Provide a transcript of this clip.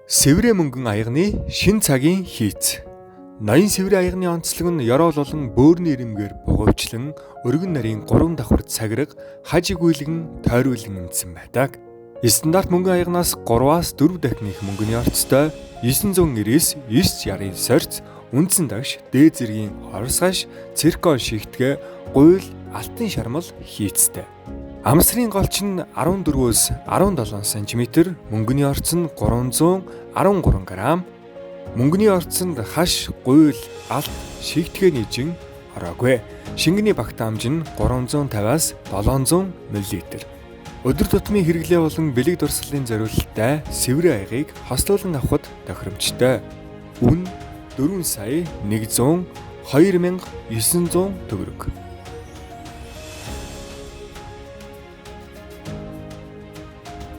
Сэврээ мөнгөн аягны шин цагийн хийц. Ноён сэврээ аягны онцлог нь ёроол болон бөөрийн ирэмгээр бугуйвчлан өргөн нарийн 3 давхар цагираг хаж игүйлгэн тойруулан эмдсэн байдаг. Стандарт мөнгөн аягнаас 3-аас 4 дахин их мөнгөний орцтой 999 969 сорьц үндсэн дагш дээд зэргийн орос хаш циркон шигтгэ гуйл алтан шармал хийцтэй. Амсрын голч нь 14-өөс 17 см, мөнгөний орц нь 313 г. Мөнгөний орцонд хаш, гуйл, алт, шигтгэ нийжин ороогүй. Шингэний багтаамж нь 350-аас 700 мл. Өдөр тутмын хэрэглээ болон бэлэг дурсгалын зориулалттай сэврээ аягийг хослуулан авахд тохиромжтой. Үн 4 сая 100 2900 төгрөг.